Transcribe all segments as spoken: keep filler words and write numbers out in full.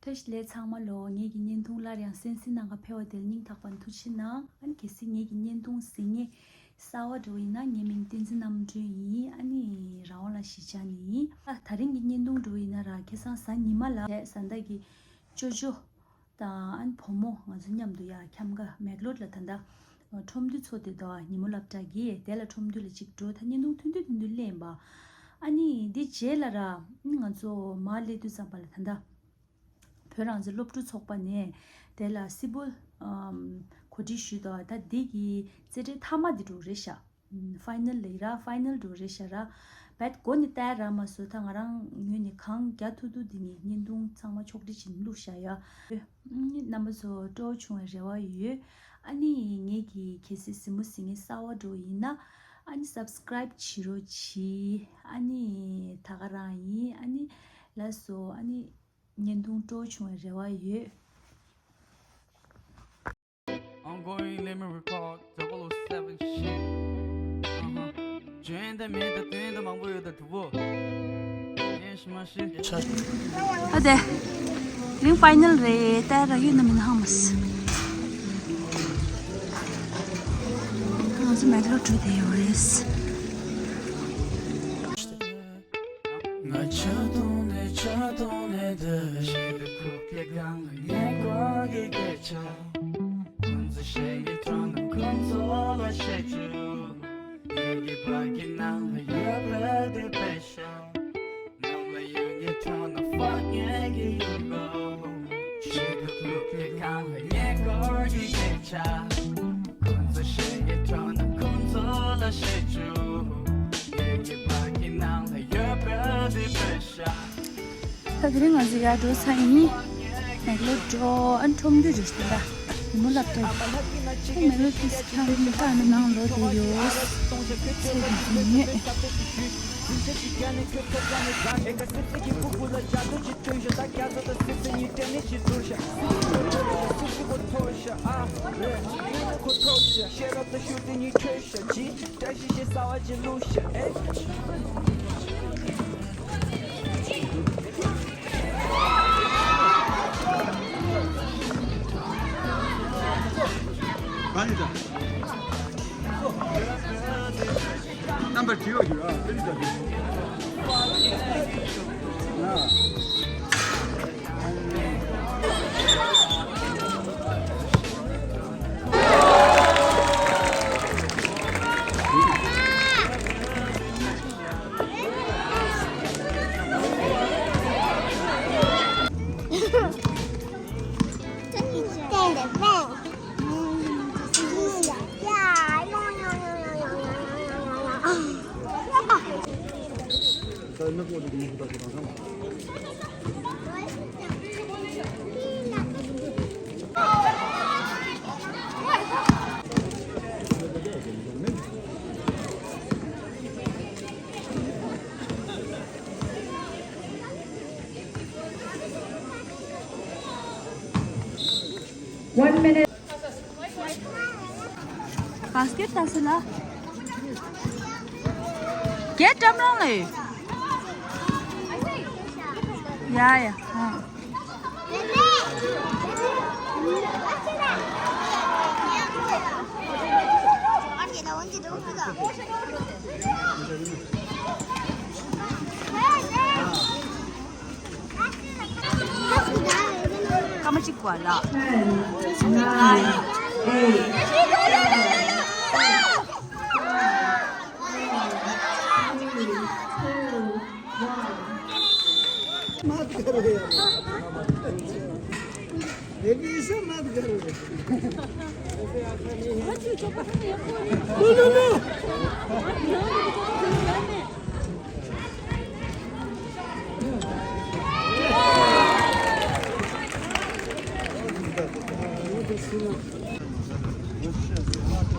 བཀྲ་ཤིས་བདེ་ལེགས་ཚང་མ་ལོ། ངེད་ཀྱི་བརྙན་ཐུང་སླར་ཡང་གསན་གཟིགས་གནང་ག་ཕེབས་པ་དེ་ལ་སྙིང་ཐག་པ་ནས་ཐུགས་རྗེ་ཆེ་གནང་། ཨ་ནི་གལ་སྲིད་ངེད་ཀྱི་བརྙན་ཐུང་གཟིགས་མཁན་གསར་པ་འདྲ་བོ་ཡིན་ན། ངའི་མིང་བསྟན་འཛིན་རྣམ་གྲོལ་ཡིན། ཨ་ནི་རང་དབང་ལགས་གཞིས་ཆགས་ནས་ཡིན། ཨ་ད་རིང་གི་བརྙན་ཐུང་འདྲ་བོ་ཡིན་ན་ར། ཁ་སང་གཟའ་ཉི་མ་ལ་བཟའ་ཟླ་གི་ཅོ་ཅོ་དང་ཨ་ནི་བུ་མོ་ང་ཚོ་མཉམ་དུ་ཡར་འཁྱམ་ག་མེག་ལོར་ལ་ད་ལྟ་ཁྲོམ་འདུས་ཚོགས་ཏེ་འདུག་ཉིན་མོ་སློབ་གྲྭ་གི་དེ་ལ་ཁྲོམ་འདུས་ལ་ཅིག་འགྲོ། ད་བརྙན་ཐུང་ཐུང་ཐུང་ཐུང་ཐུང་ལེན་པ། ཨ་ནི་འདི་རྗེས་ལ་ར་ང་ཚོ་མར་སླེབས་དུས་ཙམ་པ་ལ་ད་ལྟ་བོད་རང་བཙན་སློབ་ཕྲུག་ཚོགས་པ་ནས་དེ་ལ་སིལ་བུ་ཨམ་གོ་སྒྲིག་ཞུས་འདུག་ད་འདི་གི་རྩེད་འགྲན་མཐའ་མ་འདི་འགྲོ་རེད་ཤག་ཕའི་ནལ་ལ་ཡིན་ར། ཕའི་ནལ་འགྲོ་རེད་ཤག་ར། བད་མགོ་ནས་བལྟས་ར་མ་སོང་། ད་ང་རང་ངོས་ནས་གང་རྒྱག་ཐུབ་ཐུབ་འདི་ནས་བརྙན་ཐུང་ཚང་མ་ཕྱོགས་སྒྲིག་བྱས་ནས་བླུགས་བཞག་ཡ། རྣམ་པ་ཚོ་སྤྲོ་བོ་བྱུང་བའི་རེ་བ་ཡོད། ཨ་ནི་ངེད་ཀྱི་གལ་སྲིད་གཟིགས་མོ་གཟིགས་མཁན་གསར་པ་འདྲ་བོ་ཡིན་ན། ཨ་ནི་སབ་སི་ཀ་རའིབ་བྱེད་རོགས་གྱིས། ཨ་ནི་ད་ག་རང་ཡིན། ཨ་ནི་ལགས་སོ། ཨ་ནི་བརྙན་ཐུང་སྤྲོ་བོ་བྱུང་བའི་རེ་བ་ཡོད། I'm going, let me record double oh seven shit. Uh-huh. བྱས་ཙང་མི་དང་དོན་དང་མང་པོ་ཡོད་ད་གྲོགས་པོ། ཡིན་ཤི་མ་ཤི། ཨ་དེ། རིང་ཕའི་ནལ་རེད། ད་ར་ཡོད་ན་མིན་ན་ཧ་མ་སི། ང་ཚོ་མེག་ལོར་འགྲོ་བསྡད་ཡོད་རེད། ང་ཆ་གཏོང་ནས་ཆ་གཏོང་ནས་ད་ཞིག་ཏུ་ཁུག་ཀྱི་སྒང་ལ་ངའི་སྐོར་གྱི་སྐད་ཆ། ཁོང་ཚོ་བཤད་ཀྱི་ཐོག་ན་ཁོང་ཚོ་ལ་བཤད་རྒྱུ། ངའི་གི་བར་གྱི་ནང་ལ་ཡོད་པའི་དེ་པེ་ཤ། ནང་ལ་ཡོད་ངའི་ཐོག་ན་ཧྥ་ངའི་གི་ཡོད་གོ། ཞིག་ཏུ་ཁུག་ཀྱི་སྒང་ལ་ངའི་སྐོར་གྱི་སྐད་ཆ། ཁོང་ཚོ་བཤད་ཀྱི་ཐོག་ན་ཁོང་ཚོ་ལ་བཤད་རྒྱུ། ངའི་གི་བར་གྱི་ནང་ལ་ཡོད་པའི་དེ་པེ་ཤ། ད་དེ་རིང་ང་ཚོ་ཡར་འགྲོ་ཚར་ཡིན། མེག་ལོར་འགྲོ། ཨ་ཁྲོམ་འདུས་རེད་ཟེར། ད་ཉིན་མོ་སློབ་གྲྭ། ཨ་མེག་ལོར་ཏིས་ཁང་ད་ནི་ནང་ལོག་དེ་ཡོད། ཚེ་གི་ཉོས། རྣམ་པར་བྲིས་པ་ཡོད་ར། ཨ་ནི་ད་དེ། ན། One minute. ག་སྐད་ལྟ་སི་ལ། རྒྱལ་བཀྲམ་རང་ལ་ཡོད། ཡ་ཡ། ཨ། སྐར་མ་གཅིག་བར་ལ། Ten, nine, eight, seven, two, one. मत करो यार। ये भी ऐसा मत करो। लो, लो, लो।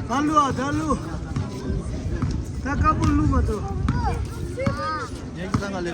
ད་ལུ་ཨ། ད་ལུ། ད་ཀ་པོ་ལུ་མ་ཏོ། ད་ཁྲུང་ད་ང་།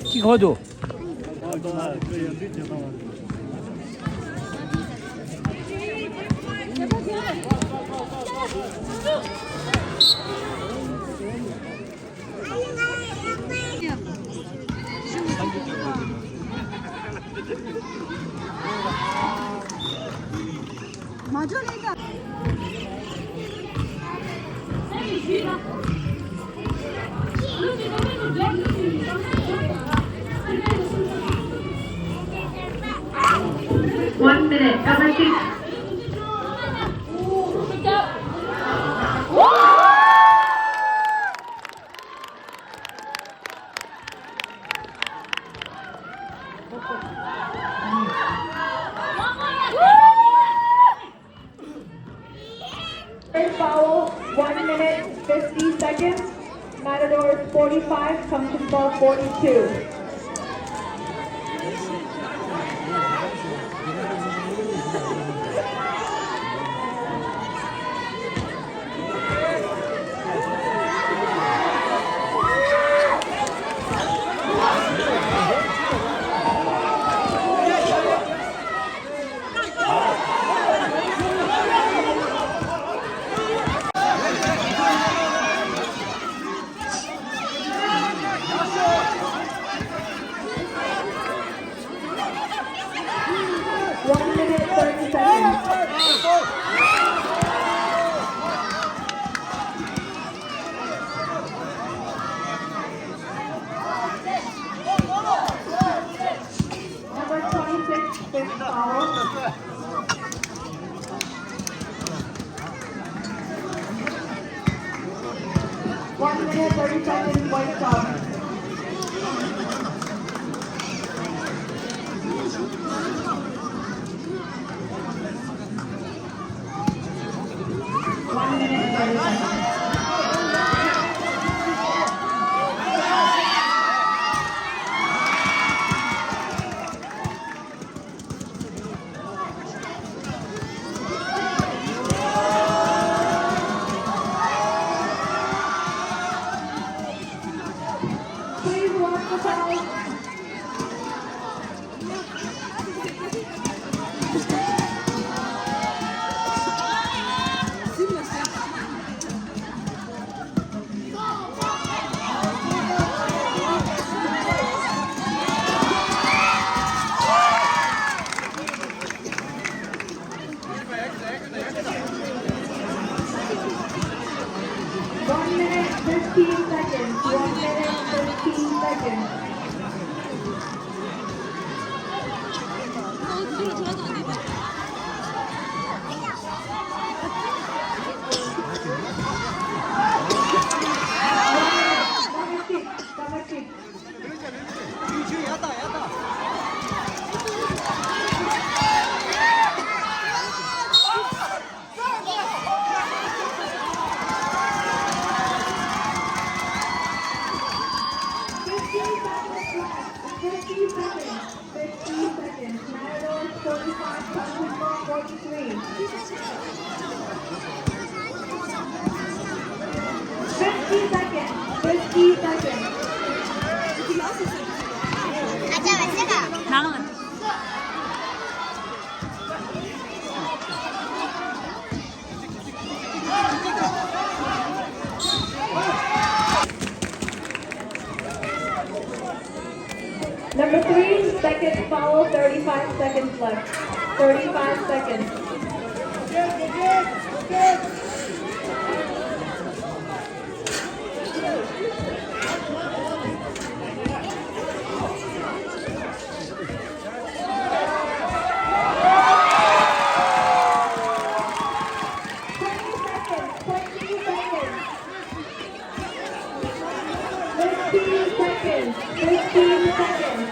ཅི་གོ་འདུག One minute. Number six. Foul, one minute, fifty seconds. Matadors forty-five, Khamshinpa forty-two. One minute, thirty seconds. Number twenty-six, fifth foul. One minute, thirty seconds, white foul. One minute, thirty seconds. Please watch the foul. One minute, fifteen seconds. One minute, fifteen seconds. Number six, number six. Fifteen seconds left. Fifteen seconds. Fifteen seconds. Matadors forty-five, Khamshinpa forty-three. Fifty seconds. Fifty seconds. Number three, second foul, thirty-five seconds left. Thirty-five seconds. Twenty seconds, twenty seconds. Fifteen seconds, fifteen seconds.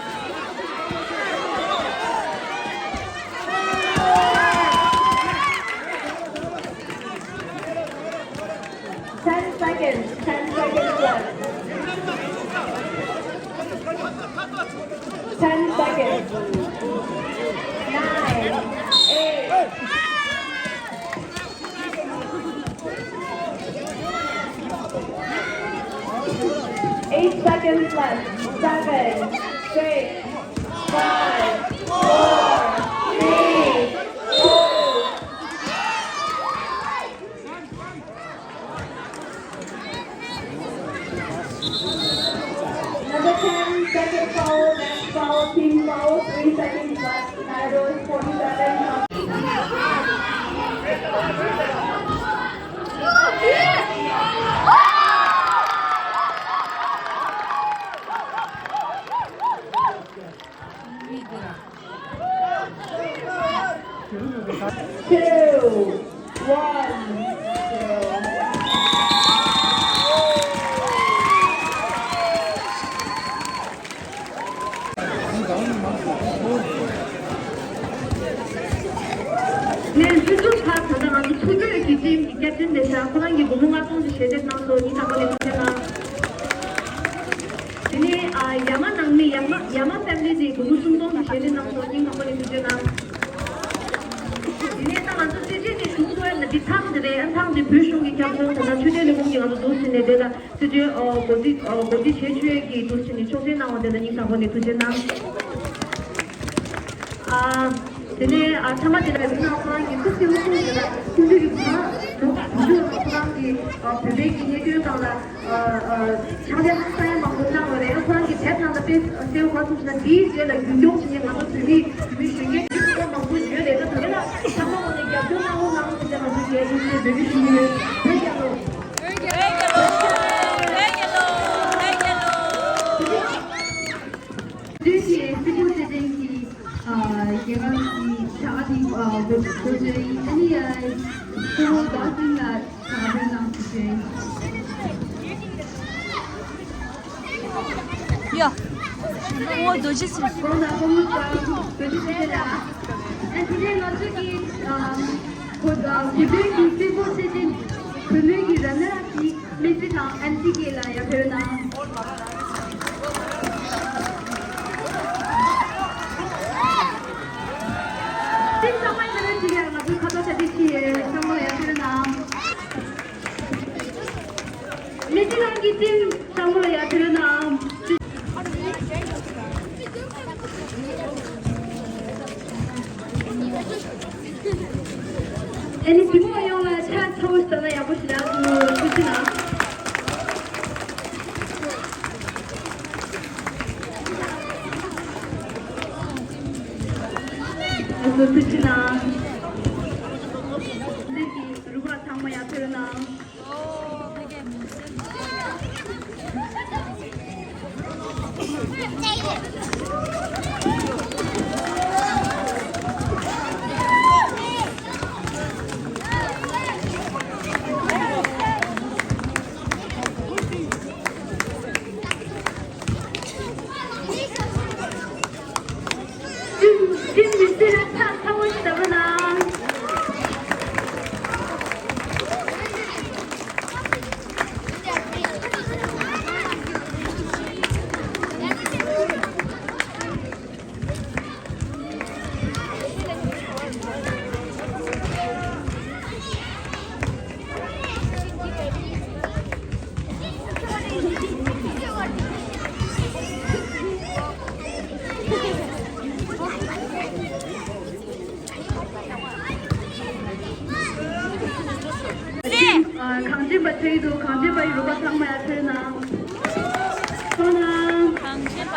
Nine, eight. Eight seconds left. Seven, six, five, four, three, two. Number ten, second foul, next foul, team foul, three seconds left, Matadors forty-seven. Two, one, zero. ངས་ལྷུན་གྲུབ་ལྷ་ད་ལྟ་ང་ཚོ་ཐུགས་རྒྱུད་ཀྱི་ཊིམ་གྱི་ཀེབ་ཊིན་རེད་ཤག་ཁོ་རང་གིས་སྒོར་མོ་ལྔ་སྟོང་ཅིག་ཞལ་འདེབས་གནང་སོང་། སྙིང་ཐག་པ་ནས་ཐུགས་རྗེ་གནང་། དེ་ནས་ཨ་ཡ་མ་ནང་མི་ཡ་མ་ཡ་མ་ཕེ་མི་ལི་དེ་སྒོར་མོ་སུམ་སྟོང་ཅིག་ཞལ་འདེབས་གནང་སོང་། སྙིང་ཐག་པ་ནས་ཐུགས་རྗེ་གནང་། དེ་ནས་ད་ང་ཚོ་སྲིད་ཇུས་ནས་ཞུ་གི་འདུག་ན་འདི་ཐང་དེ་རེད། ཨ་ཐང་དེ་བོད་གཞུང་གི་ཁྱབ་ཁོངས་ད་ལྟ་ཆོས་དད་ལས་ཁུངས་ཀྱིས་ང་ཚོ་འདུག་ཟེར་ནས་དེ་ལ་སྲིད་ཇུས་ཨོ་གོ་སྒྲིག་ཨོ་གོ་སྒྲིག་བྱེད་ཆོག་ཡས་ཀྱི་འདུག་ཟེར་ནས་ཆོག་མཆན་གནང་བ་དེ་ལ་སྙིང་ཐག་པ་ནས་ཐུགས་རྗེ་གནང་། ཨ་དེ་ནས་ཨ་ཚང་མ་དེ་ལ་མི་ནང་ཁོ་རང་གི་ཐུགས་སེམས་ཁུར་དེ་ལ་ཁོང་ཚོས་ཀྱི་བུ་ལ་ལོ་བཞི་ལ་ཁོ་རང་གི་ཨ་བོད་པའི་གི་གནད་དོན་སྒང་ལ། ཕྱག་ལས་ཧང་སང་ཡང་མང་པོ་གནང་བ་རེད། ཁོ་རང་གི་དེབ་ནང་ལ་དཔེ་གསལ་པོ་ག་ཐུབ་ན་དེའི་རྗེས་ལ་རྒྱུན་སྐྱོང་བྱེད་མཁན་ང་ཚོ་བོད་མི་བོད་མི་གཞོན་སྐྱེས་ཁྱོན་མང་པོ་ཡོད་རེད། ད་དེ་ལ་ཚང་མ་ངོས་ནས་རྒྱབ་སྐྱོར་གནང་རོགས་གནང་ཟེར་ང་ཚོ་རྒྱལ་ཡོངས་ཀྱི་བོད་མི་ཞུ་གི་ཡོད། བོད་རྒྱལ་ལོ། བོད་རྒྱལ་ལོ། བོད་རྒྱལ་ལོ། བོད་རྒྱལ་ལོ། བོད་ཀྱི་སྲིད་སྐྱོང་སྲིད་བློན་གྱི་རྒྱལ་ཁབ་ཀྱི་བྱ་དགའ་དེ་འགོ་འགོ་བཟོས་ཡིན། ཨ་ནི་སྐུ་ངོ་རྡོ་རྗེ་ལགས། ཡ། ཨོ་རྡོ་རྗེ་སེམས། ཨོ་ན་ཨོ་མོ་ཀྲང་རྡོ་རྗེ་སེམས་ལ། ཨ་དེ་ནས་ང་ཚོ་གི་ཨམ་གོ་གོ་སྟོན་གྱི་སྲིད་སྐྱོང་སྲིད་བློན་གྱི་རབ་གནས་ཀྱི་སྨན་རྩིས་དང་ཨེམ་སི་ཀེ་ལ་ཡར་ཕེབས་གནང་། ཊིམ་ཚང་མ་ཡར་ཕེབས་ཅིག་ཡ། ང་ཚོའི་ཁ་ཐོག་ཆ་ཏི་ཆི་ཡེ་ཚང་མ་ཡར་ཕེབས་གནང་། མི་ཚེ་རང་གི་ཊིམ་ཚང་མ་ཡར་ཕེབས་གནང་། ཨ་ནི་དེ་མོ་ཡོང་ལ་ཕྱག་ཚ་བོ་ཞིག་བཏང་ན་ཡག་པོ་ཞིག་རེད། ཨ་ཚོ་ཐུགས་རྗེ་གནང་། ཨ་ཚོ་ཐུགས་རྗེ་གནང་། རུ་ཁག་ཚང་མ་ཡར་ཕེབས་གནང་། ཁྲིམས་ཁྲིམས་མི་སེར་ལ་ཕྱག་ཚ་བོ་ཞིག་བཏབ་རོགས་གནང་། གངས་ཅན་པ་ཆགས་ཀྱི་འདུག་གངས་ཅན་པ་ཡི་རུ་ཁག་ཚང་མ་ཡར་ཕེབས་གནང་། གང་ཅི་པ།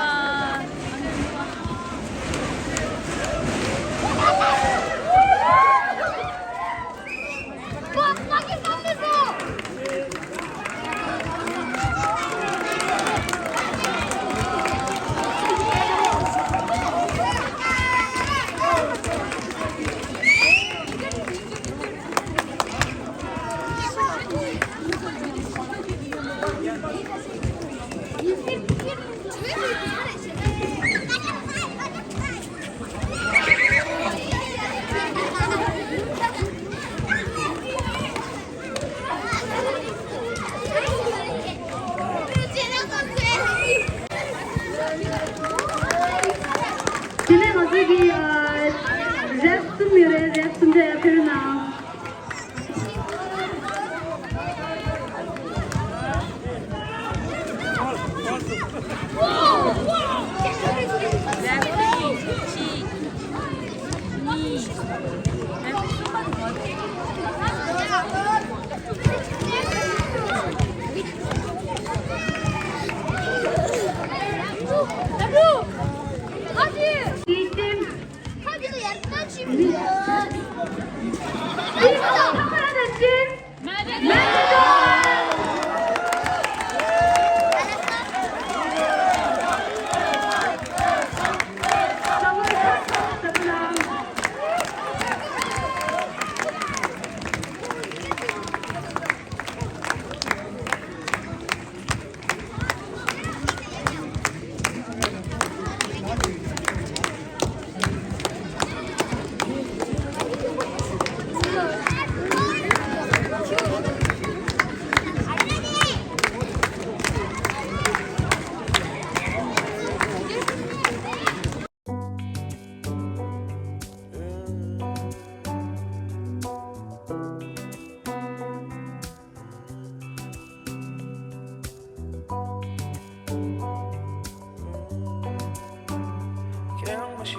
ཁྱེད་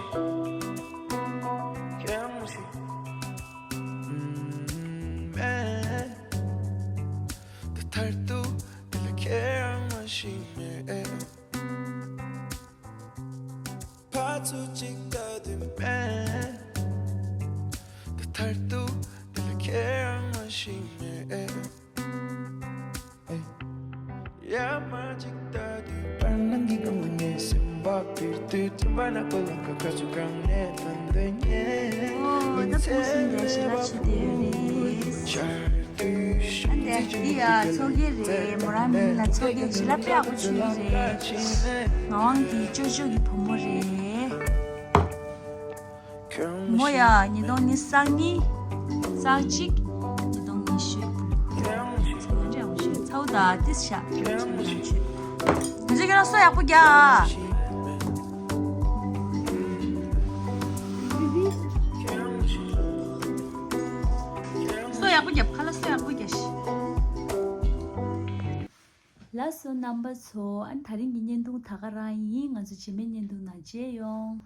རང་ངོ་ཤེས། ཨུམ། མེད། ད་མཐར་ཐུག་འདི་ལ་ཁྱེད་རང་ངོ་ཤེས་མེད། ཕར་ཚུར་གཅིག་ལྟ་དུས་མེད། ད་མཐར་ཐུག་འདི་ལ་ཁྱེད་རང་ངོ་ཤེས་མེད། ཡ་མ་གཅིག་ལྟ་དུས་བར་སྣང་གི་སྒང་ལ་ངའི་སེམས་པ་འདིར་དུས་དྲན་པ་ནག་པོ་ལམ་ཁ་ཁ་ཚུར་གང་ནས་ཐོན་འདོད་ངས། ཨོ་ད་ཕུགས་བསམ་འདྲ་ཞེ་དྲག་བྱེད་དུ་ཡོད་རེད། ཨ་འདྲ་འདི་ཡ་ཚོགས་རྒྱན་རེད། མོ་རང་མིང་ལ་ཚོགས་རྒྱན་ཞེ་དྲག་དཔེ་ཡག་པོ་བྱུང་ཡོད་རེད། ངག་དབང་གི་ཅོ་ཅོ་གི་བུ་མོ་རེད། མོ་ཡ་ཉིས་སྟོང་ཉི་ཤུ་རྩ་གཉིས་རྩ་གཅིག་ཉིས་སྟོང་ཉི་ཤུ། ཚེ་ཡང་འདྲ་མོ་ཞིག་ཚ་བོ་དང་ཏིས་ཤ་ཚེ་ཡང་ཆུ། ང་ཚོ་ཁྱེད་རང་སོ་ཡག་པོ་རྒྱག་ཨ། སོ་ཡག་པོ་རྒྱབ། ཁ་ལག་སོ་ཡག་པོ་རྒྱག་ཤི། ལགས་སོ་རྣམ་པ་ཚོ། ཨ་ནི་ད་རིང་གི་བརྙན་ཐུང་ད་ག་རང་ཡིན། ང་ཚོ་རྗེས་མའི་བརྙན་ཐུང་ནང་མཇལ་ཡོང་།